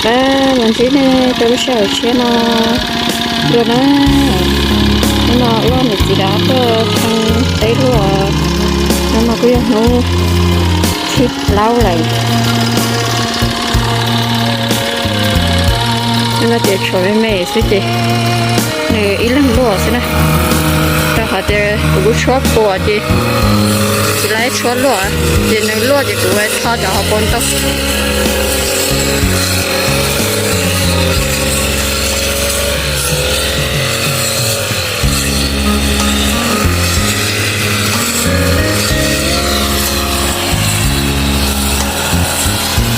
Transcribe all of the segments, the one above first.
Los ntsib nej rau lub sij hawm tshiab no dua na. Hnub no ua niam txiv dav tuaj tshee teb luaj. Hnub no kuj yog hnub thib plaub lawm. Hnub no ces tshuav me me xwb ces nws ib leeg luaj xwb na. Rau qhov tias kuv lub tshuab puas ces tsis laib tshuab luaj, ces nws luaj ces kuv tho cov hauv paus ntoo.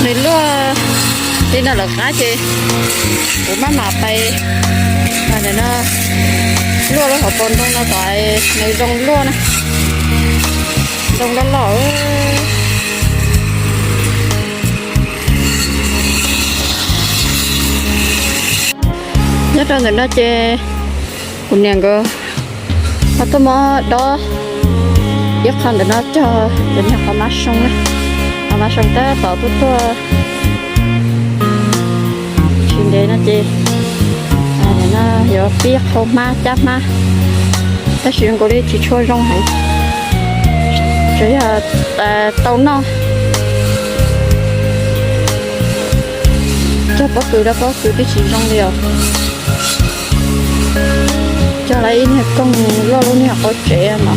Nws luaj li no lawm qab ces kuv maj mam pais, no luaj lub hauv paus ntoo no kom nws zoo luaj na, zoo loj loj. Nyob rau ntawm no ces kuv niam nkawd ho tuaj muab dob ib qho ntawm no cog ntawm no qhov mab soo na, qhov mab soo tab tom tuaj tuaj tsis ntev no ces no yuav pib qhau hmab cab hmab, tab sis nkaus li tsis tshua zoo heev, tsuas yog tau noj. Cog pob kws rau pob kws twb tsis zoo li os. Cog lawv ib niag koog loj lub niag qhov tsev no.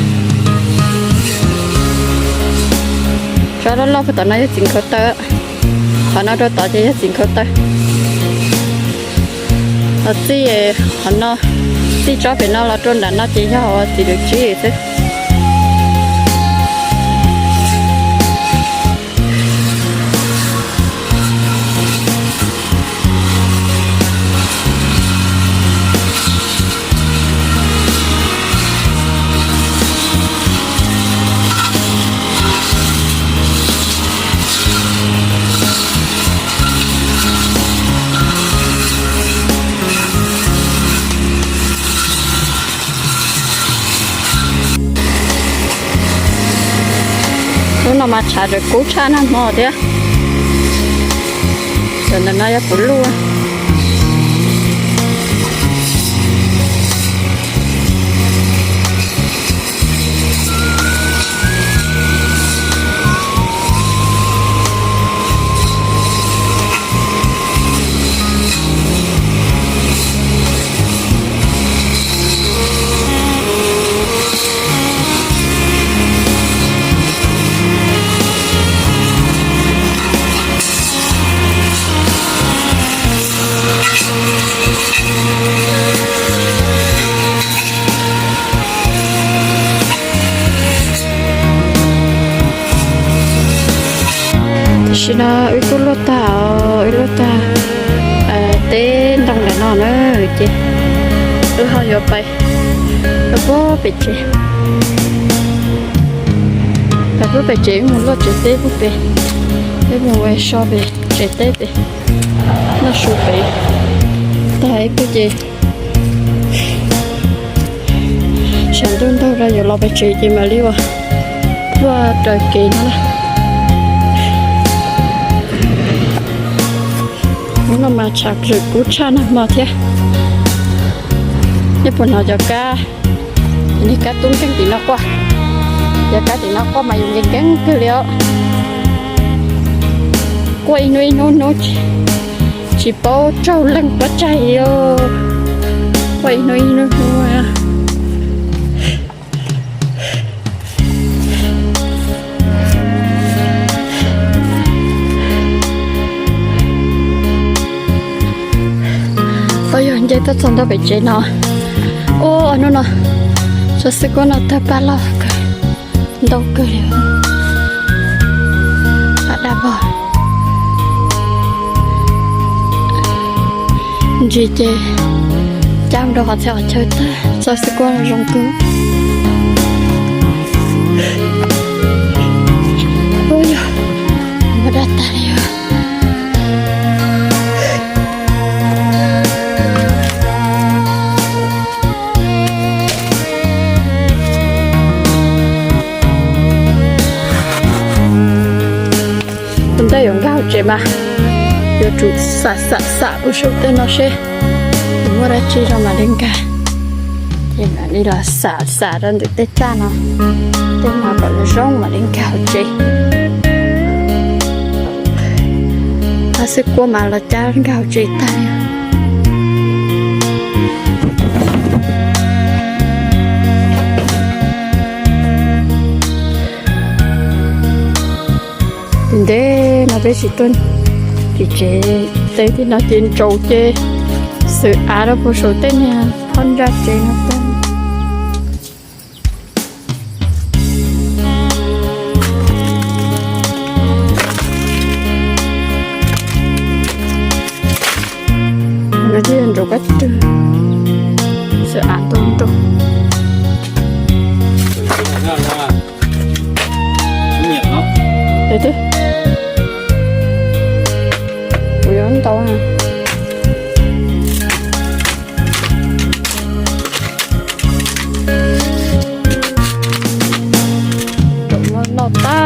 Tsob loj loj puag tom no yog txiv nkhaus taw, qhov no rau tod ces yog txiv nkhaus taw. Los txij qhov no, txij tsob pem no los rau nram no ces yog txiv lws tsib xwb. Lub no mas tshav tseem kub tshaj nag hmo thiab. Tam ntawm no yog puv luj. Tam sim no wb kuj luaj tag, wb luaj tag teb ntoo ntawm no na, ces wb ho yuav pais rau puag pem tsev. Pais puag pem tsev wb mus luaj tsev teb puag pem, wb mus so pem tsev teb pem, noj su pem. Tag ib pliag ces tshav ntuj ntaug rau yuav los pem tsev ces mam li ua luaj raws kev no na. Hnub no mas tshav tseem kub tshaj nag hmo thiab. Nej puas hnov cov kab, niag kab tub nkeeg tim no quaj? Cov kab tim no quaj mas yus nkees nkees kawg li os. Quaj ib hnub ib hnub hnub, tsis paub tsaug leej pov tseg li. Quaj ib hnub ib hnub hnub. Pab yog nce tuaj txog ntua pem tsev no. Ua hnub no txog xwb kuab no tawg paj loj kawg, ntau kawg li. Paj daj pog. Ntsis ces cab mus rau qhov txhia qhov chaw tag, txog xwb kuab no zoo kawg. Ua yog, ua daj tag li os. Tus ntej yuav nkag hauv tsev mas Yuav tsum xam xam xam ua saum tej no seb muaj dab tsi zoo mam li nkag. Ces mam li los xam xam rau ntawm tej txaj no, tej no kom zoo mam li nkag hauv tsev. Ab xwb kuab mas los cab nkag hauv tsev tag li. Ntev no peb tsis tuaj tim tsev, tej tim no ces ntsaum ces xwm av rau puag saum tej niag phab ntsa tsev no tuaj. Lawv thiaj ntsaum kab tw, xwm av ntau nrog. Twb, kuv yuav ntau na. Noj tag.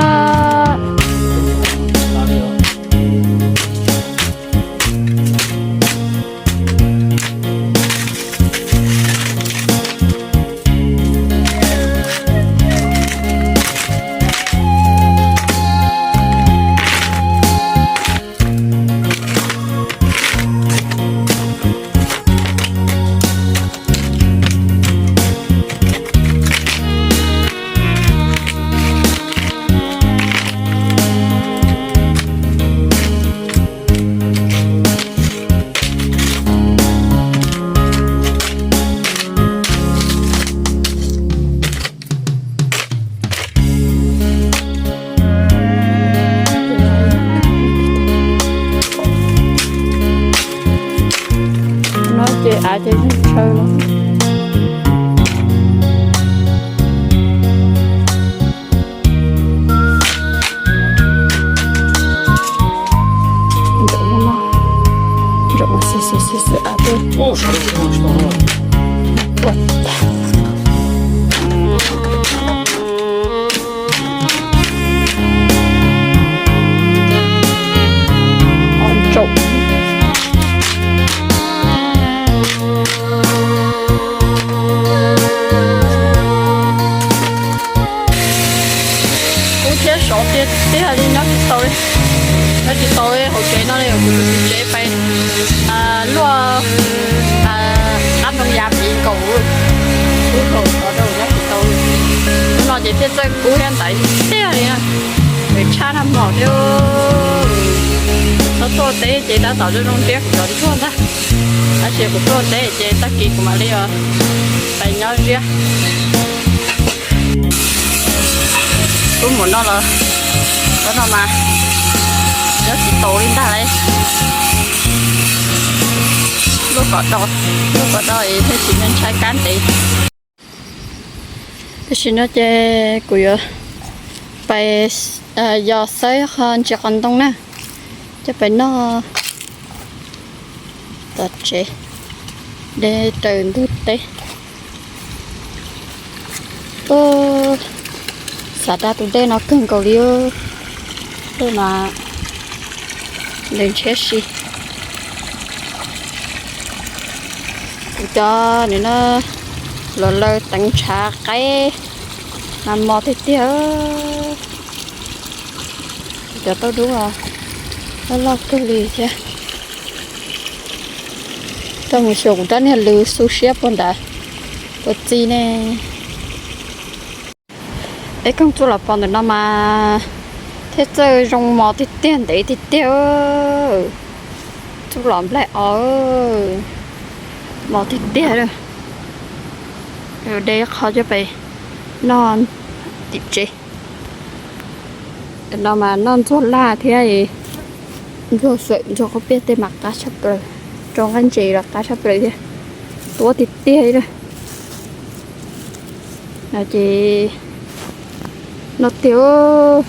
No ces av ces yeej tshaw no. Ntsaum no, ntsaum no xwb xwb xwb xwb av tuaj. Ntsaum. Kub thiab sov tiag tiag li, nyob tsis tau li. Nyob tsis tau li hauv tsev no li, kuv tus txiv tsev pais luaj qab ntoo yav pim nkaus, kub kaus sov rau nyob tsis tau li. Hnub no ces thiaj txawj kub thiab ntaiv tiag li na. Nws tshaj nag hmo thiab. Txhob tuaj teb ces tab tom zoo zoo ntiab kuv cov ntsuag ntag. Tab sis kuv tuaj teb ces tag kis kuv mam li pais nyob ziab. Kub mus no los, kub no mas nyob tsis tau li ntag lauj. Luaj kom do, luaj kom do es thiaj tsis me ntshai kab ntev. Tam sim no ces kuv yuav pais yos xawb qhov ntsis qos ntoo na, coj pais noj tom tsev, deb raws ntug teb. Ub, xav da tus dej no kawg nkaus li, ub, mas nws ntshiab si. Kuv cov nim no los lawv teev ntshav qaib mas mos tiag tiag. Kuv cov tauj dub loj loj kawg li thiab. Koj mus xyuas kuv rab niag lws xu siab puag nrad puas txi ne. Peb koog txuj lom pos ntawm no mas thiaj txawj zoo mos tiag tiag ntev tiag tiag. Txuj lom nplaig os, mos tiag tiag. De qho coj pais noj tim tsev. Tam no mas noj ntxuag laj thiab ntxuag xawm ntxuag qaub piaj tej mas qab tshaj plaws, rau nqaij ntses los qab tshaj plaws thiab. Tuab tiag tiag li. No ces no tiag,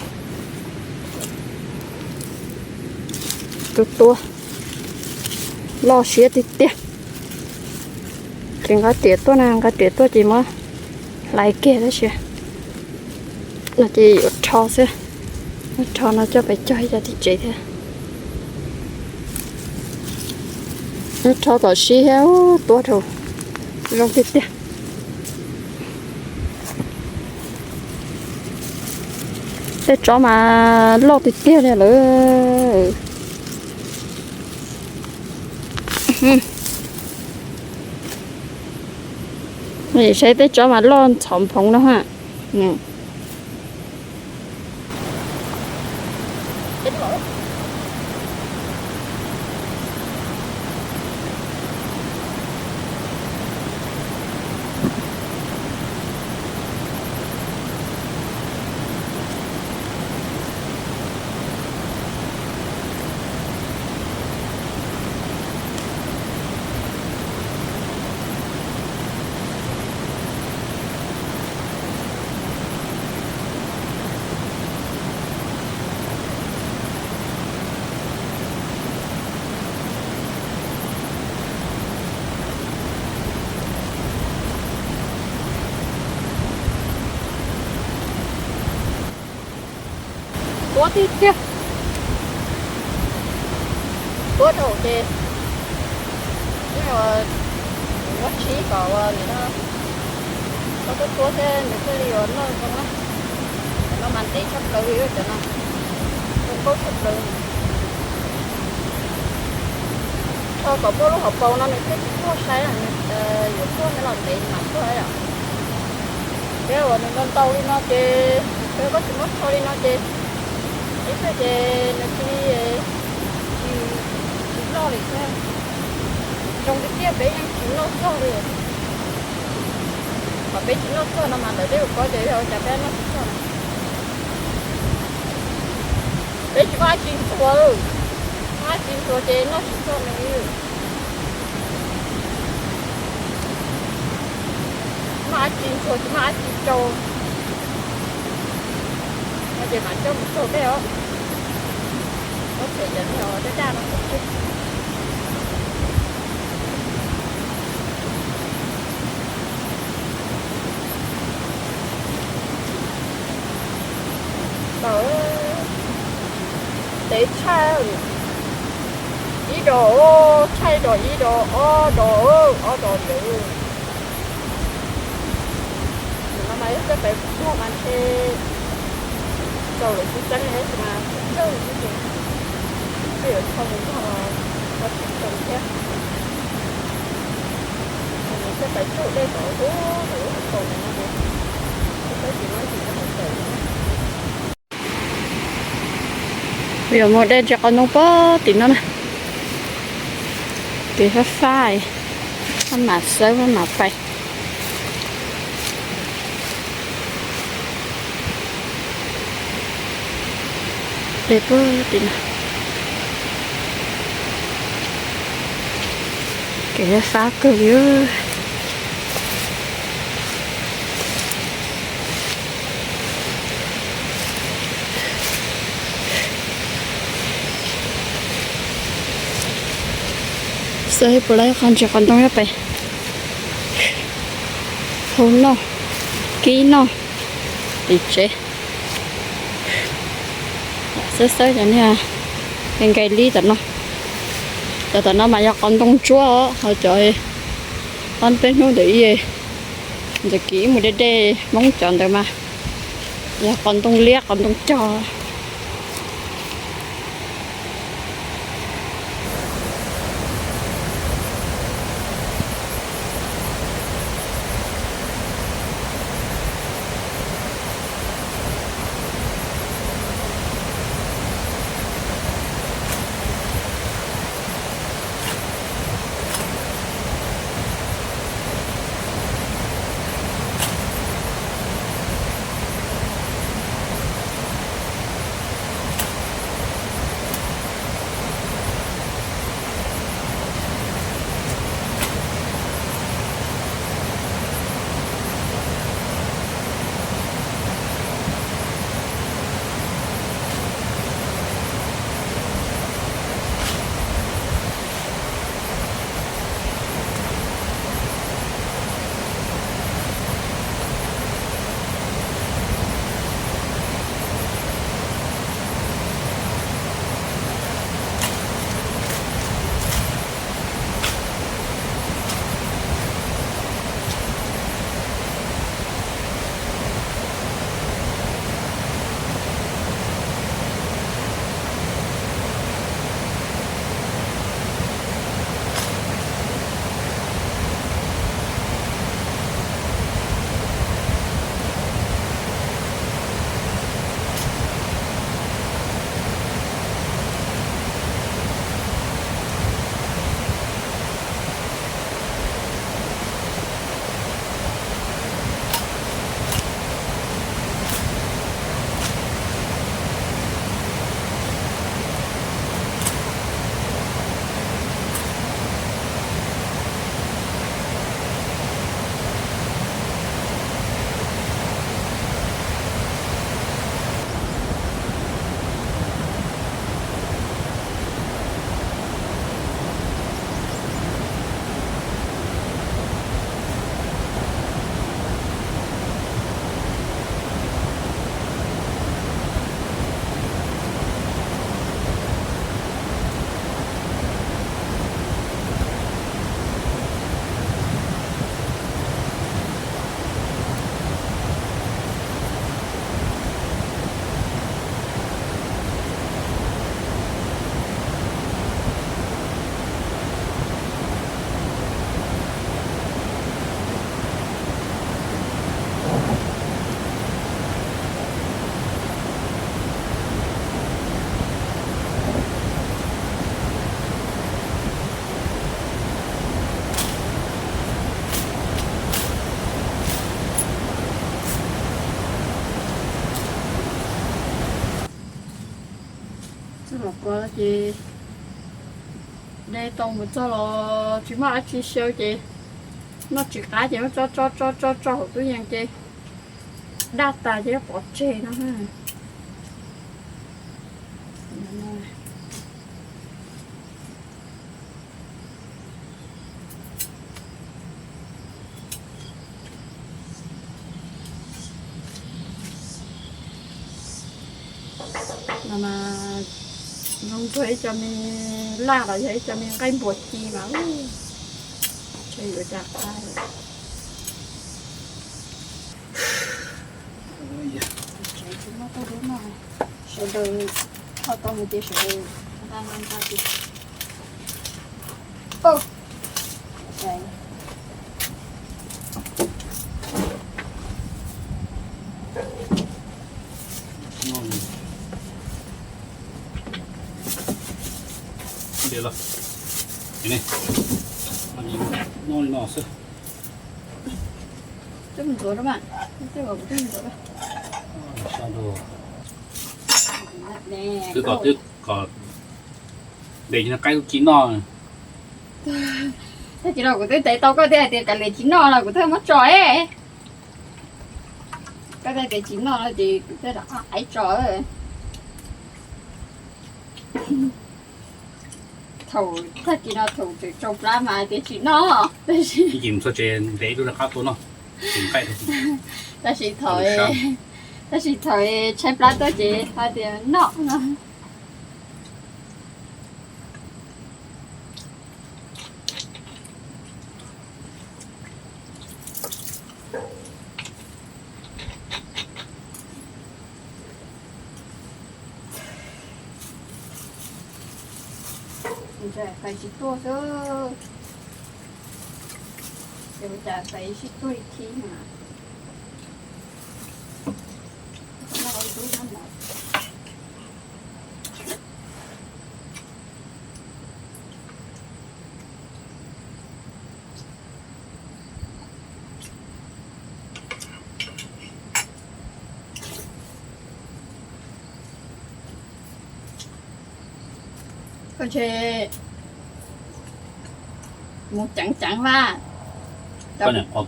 tus tuab loj siab tiag tiag. Ces nqa riam tuaj na, nqa riam tuaj ces muab hlais kiag tab sis no ces yuav rho xwb, rho no coj pais cog ib co tim tsev thiab. Rho kom sib thiab, tuab rau zoo tiag tiag. Tej tsob mas loj tiag tiag li lawm. Saib tej tsob mas loj ntxhov nphoov no ha. Tuab tiag tiag. Tuab dhau ces muab tshib kom ua li no, tau tuab tuab thiab nws thiaj li ua noj zoo na. Cov no mas ntev tshaj plaws li cov no, zoo nkauj tshaj plaws. Rho kom muaj lub hauv paus no nws thiaj tsis tuag sai, yuav tuag nws los ntev mam tuag yom. Thiab uas nws ntau ntau li no ces, yog koj tsis muab rho li no ces ib pliag ces nws cia li tsis, tsis loj li thiab. Zoo tiag tiag peb yeej tsis noj txog li. Kom peb tsis noj txog no mas ntawm tej ua koj ces yog ua cas peb noj tsis txog na. Peb tsis muaj dab tsi ntxuav, muaj dab tsi ntxuav ces noj tsis txog nws li. Muaj dab tsi ntxuav tsis muaj dab tsi rau. No ces mam coj mus rau peb os. Muab tshem cov niag daj daj no mus tseg. Tau, ntev tshaj, ib dos, tshaj dos ib dos ob dos, ob dos ntawd. Nim no mas yog coj pem puag mas ntshe tsaus lawm xwb xeeb tab sis mas tsawg xwb ces twb yuav txhoj mus nrog los tsis tau thiab. Nws coj pem raug dej tom ub, tom ub tom no ces tab sis no tsis tau tawm thiab. Yuav mus de ntsis qos ntoo pog tim no na. Kev fab fab, maj mam xawb maj mam pais. De pog tim no. Kev fab kawg li. Xawb puas laib qhov ntsis qos ntoo nyob pem. Hau noj, kib noj, tim tsev. Xawb xawb cov niag nqaij lib tom no. Cov tom no mas yog qos ntoo ntsuab os, ho cov ob peb hnub ntawm ib ntawm kiv ib mus de de Hmoob cov ntawd mas yog qos ntoo liab qos ntoo cog. Ces de tau mus txog los tsis muaj dab tsi xyaw ces noj tsis qab ces muab tso tso tso tso tso hauv tub yees ces daj tas ces pov tseg no. No mas zoo nrog ib co me laj los yog ib co me nqaij npua ci mas, ntshe yuav cas qab. Tsev tsis muaj tauj dub noj, sawv daws tho tau mus ces sawv daws nqa nqa nqa ces. Noj li no xwb. Twb mus ntxuav rau mas, twb mus ntxuav rau. Twb kom, twb kom ntes qaib tub ci noj. Tag kis no kuv twb ntes tau koj thiab hais tias kav liam tsis noj los kuv thiaj muab tso. Koj thiaj tias tsis noj no ces kuv thiaj rov qab qaiv tso. Thaum tag kis no thaum tseem tsau plab mas hais tias tsis noj, tab sis, txog tsev ntes ib lub rov qab tua noj, tseem nqaij. Tab sis thaum, tab sis thaum tshaib plab tuaj ces hais tias noj no. Fais tsis tuaj xwb, ces ua cas fais sib tuaj ib thib mas. Koj ntshe mus ceev ceev mas.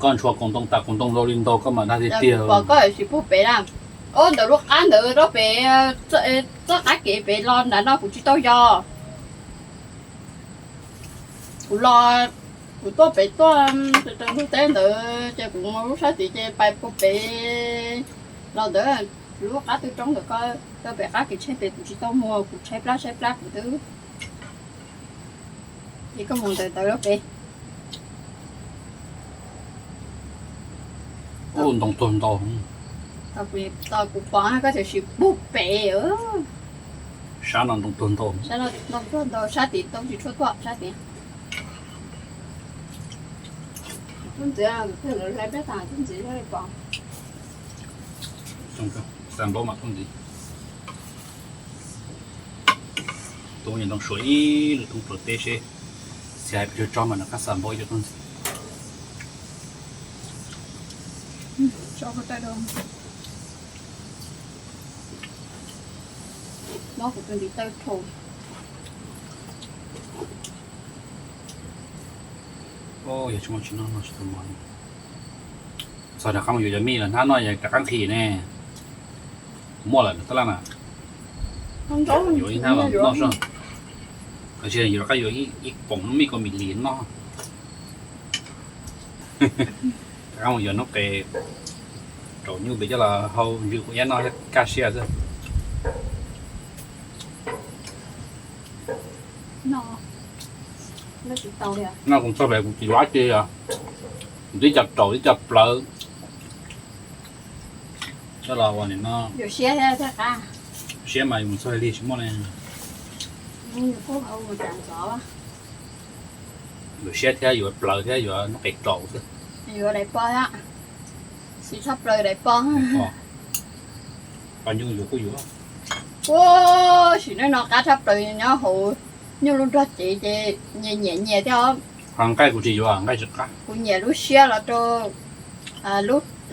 Koj ntshua koom ntoo tas koom ntoo zoo li ntau koj mam dag tiag tiag. Pom koj tsis pub pem na. Ob ntawm lub qab ntawd rau pem, txoj qab kev pem los nram no kuv tsis tau yos. Kuv los, kuv tuaj pem tuaj rau ntug teb ntawd ces kuv mus lub sab tid ces pais puag pem los ntawd, lub qab twb roob ntawd ko, rau pem qab kev tsheb pem kuv tsis tau muag, kuv tshaib plab tshaib plab kuv twb, ces koj mus ntawm ntawd lub pem. Ntoo tuag ntau. Tau kuv pom koj tseem sim pub pem. Sab no ntoo tuag ntau. Sab no ntoo tuag ntau, sab tid ntoo tsis tshua tuaj sab tid. Tub ntxiv, tus twg lawv hlais peb tas tub ntxiv pom. Xa npaub mas tub ntxiv. Tub nyuag ntoo suav ib lwm tub rau teb seb, txhia hais pes tsawg tsob mas nws qab xa npaub ib co tub ntxiv. Mob kuv tus ntiv taw rho. Yog tsis muaj tsis noj no tsis tau mov. Txog rov qab mus yuav cov mij los hnab noj rov qab nqhis ne. Kuv muaj lawm tab laj na. Yuav ib hnab los noj soj. Koj tsis yuav rov qab yuav ib poom mij kua mis lis noj. Rov qab mus yuav noob qes raum nyuj pem coj los hau ntsws kuv iab noj thiab kaj siab xwb. Noj kuv txog pem kuv tsis yuav dab tsi os. Kuv twb cov raum twb cov plawv coj los ua nim no. Siab mas yus mus txog li tsis muaj li. Yuav siab thiab yuav plawv thiab yuav noob qes raum xwb. Yuav daim pog thiab. Siv tshaj plaws daim pog. Pog nyuj yus kuj yuav. Ua, sim neej no qab tshaj plaws nyob hauv nyuj lub nrog cev ces nyias nyiam nyias thiab. Ho nqaij kuv tsis yuav, nqaij tsis qab. Kuv nyiam lub siab los rau,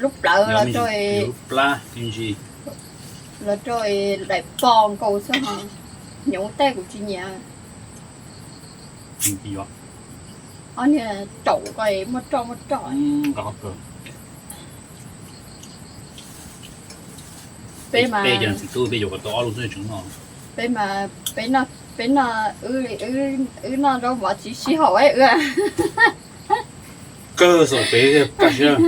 lub plawv los rau, lub plab, los rau daim pog nkaus xwb ho. Hnyuv tej kuv tsis nyiam. Ob niag raum ko muaj roj muaj roj. Peb mas, peb mas, peb noj, peb noj, wb noj zaub mov tsis sib haum ib ua. Kawg xaum peb kaj siab.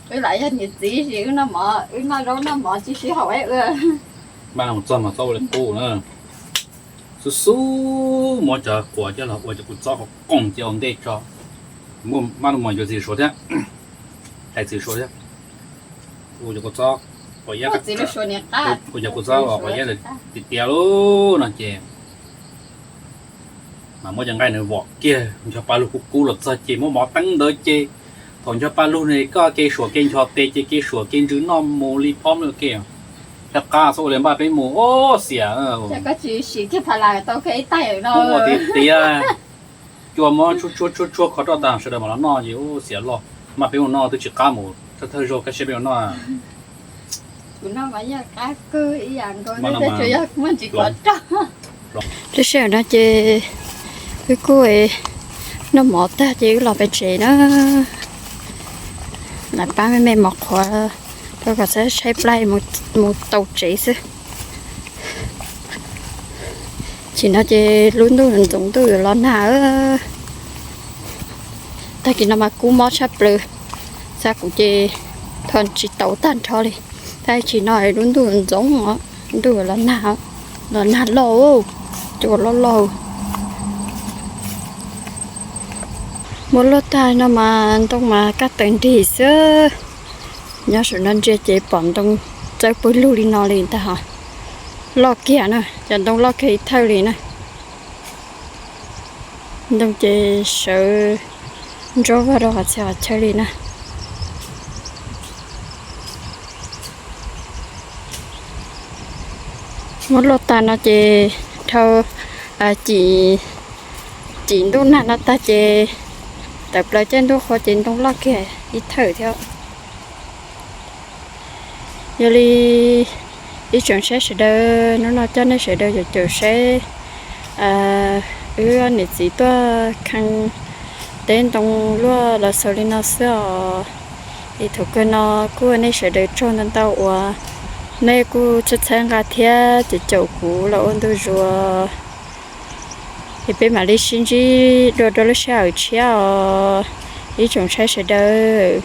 Wb lam yog niam txiv es wb noj mov, wb noj zaub noj mov tsis sib haum ib ua. Maj mus txog mas txhob ua li qub na. Xub xub muab cov quav coj los ua cov kua txob qos qoos cia ua ntej tso. Maj mus mus yuav txiv suav thiab, hais txiv suav thiab. Ua cov kua txob quav iab, ua cov kua txob quav iab tiag tiag lub no ces mas muab cov nqaij nws vom kiag, ncho pa lug kub kub los txog ces muab mov teeb ntawd ces thaum ncho pa lug ne koj ke suam ke ncho tes ces ke suam ke ntsws noj mus li phob mloog ke. Rov qab txhob ua li npaj peb mus, ub xiam. Ua tiag tiag, cua muab tshuab tshuab tshuab tshuab kho roj tas sawv daws mam los noj ces ub xiam loj. Mas peb mus noj twb tsis qab mus, thawj thawj zaug kaj siab peb mus noj. Lub sij hawm no ces wb kuj noj mov tag ces wb los pem tsev na. Lam pab me me mov qhuav rau kom txhob tshaib plab mus tau tsev xwb. Chim no ces lub ntuj ntxoov ntuj yuav los nag. Tag kis no mas kub mob tshaj plaws, xa kuv ces tho tsis tau tag nrho li. Tab chim no lub ntuj ntxoov, ntuj yuav los nag, los nag loj, cua loj loj. Muab luaj tag no mas ntoo mas kaj tawv nrig xwb. Nyob saum no ntsia ces pom ntoo txawb pawg lug li no li ntag. Loj kiag na, cov ntoo loj kiag ib thawj li na. Ntoo ces sawv ntsuab vag rau qhov txhia qhov chaw li na. Muab luaj tag no ces dhau cim ntuj nag no tag ces tawm plaws caij ntuj qhua ces ntoo loj kiag ib thawj thiab. Yog li ib tsoom saib sawv daws, hnub no coj nej sawv daws caum caum saib wb niam txiv tuaj khee teb ntoo luaj los xaus li no xwb os. Es thaum kawg no kuj ua nej sawv daws tsaug ntau ntau uas nej kuj txhawb txhawb nqa thiab caum caum kuv los ua ntu zus. Es peb mam li sib ntsib dua rau lub sij hawm tshiab os ib tsoom saib sawv daws.